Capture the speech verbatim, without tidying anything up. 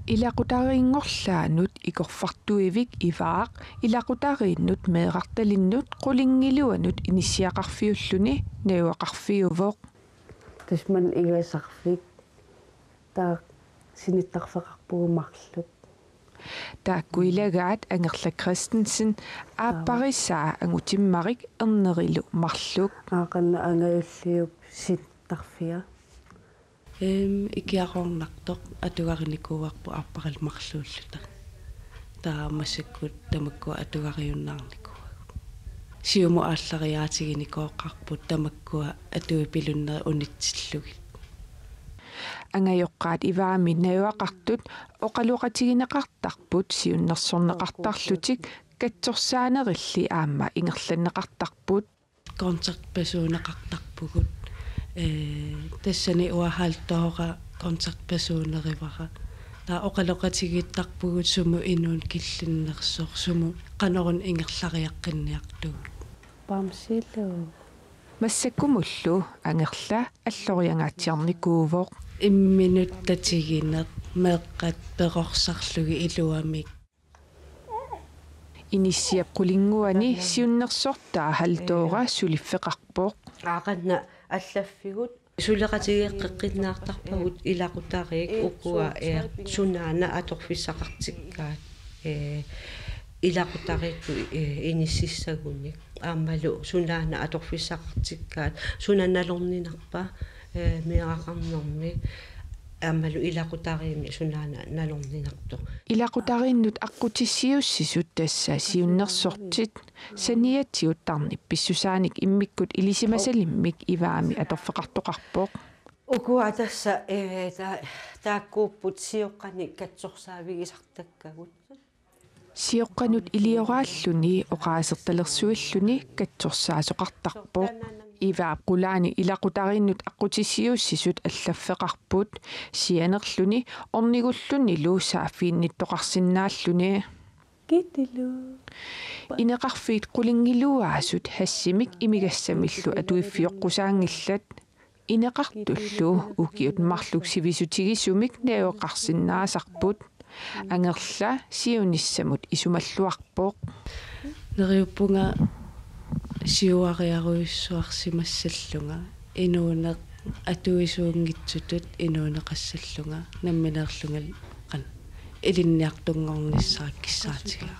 Ilaqutariinngorlaanut ikorfartuivik Ivaaq ilaqutariinnut meerartalinnut qulinngiluanut inissiaqarfiulluni najugaqarfiuvoq. Tassa maani igasarfik taava sinittarfeqarpugut marluk. Taakku ilagaat Angerla Christensen aapparisaa angutimmarik ernerilu marluk. Aaqanna angajulliup sinittarfia. Ehm, ikiaroornartoq atugarinikuuarput aapparilu marluulluta. Taava massakkut tamakkua atugariunnaarnikuuagut. Siumut aallariaatiginikooqarput tamakkua atuipilunnerit unitsillugit. Angajoqqaat Ivaammi najugaqartut oqaloqatigineqartarput siunnersorneqartarlutik katsorsaanerilli aamma ingerlanneqartarput. Kontaktpersoneqartarpugut. Ee, tassani uanga Halldora kontaktpersonerivara. Taava oqaloqatigiittarpugut sumut inuuneq killinnersoq, sumut qanoruna ingerlariaqqinniartugut. Bamsilu. Massakkumullu Angerla alloriangaatsiarnikuuvoq. Imminut tatigineq, meeqqat perorsarlugit iluamik. Inissiap qulinnguani siunnersortaa Halldora suliffeqarpoq. Aaqanna allaffigut suleqatigeeqqinnaartarpagut ilaqutariit ukua, ee, sunaana atorfissaqartikkaat, ee, ilaqutariikkut, ee, inississagunik. Aammalu sunaana atorfissaqartikkaat, suna nalorninarpa, ee, meeraqarnermi, aammalu ilaqutariimmi sunaana nalorninartoq. Ilaqutariinnut aqqutissiuussisut tassa siunnersortit saniatigut tarnip pissusaanik immikkut ilisimasalimmik Ivaammi atorfeqartoqarpoq. Ukua tassa, ee, ta-, taakkuupput sioqqanik katsorsaavigisartakkagut. Sioqqanut ilioraalluni oqaasertalersuilluni katsorsaasoqartarpoq. Ivaap qulaani ilaqutariinnut aqqutissiuussisut allaffeqarput sianerluni ornigullunilu saaffiginnittoqarsinnaalluni. Kitilu. Ineqarfiit qulinngiluaasut hashimik imigassamillu atuiffioqqusaanngillat. Ineqartullu ukiut marluk sivisutigisumik najugaqarsinnaasarput. Angerla siunissamut isumalluarpoq. Neriuppunga siuariarujussuarsimassallunga, inuuneq atuisuunngitsutut inuuneqassallunga, nammineerlunga qanoq ilinniartunngornissara kissaatigaara.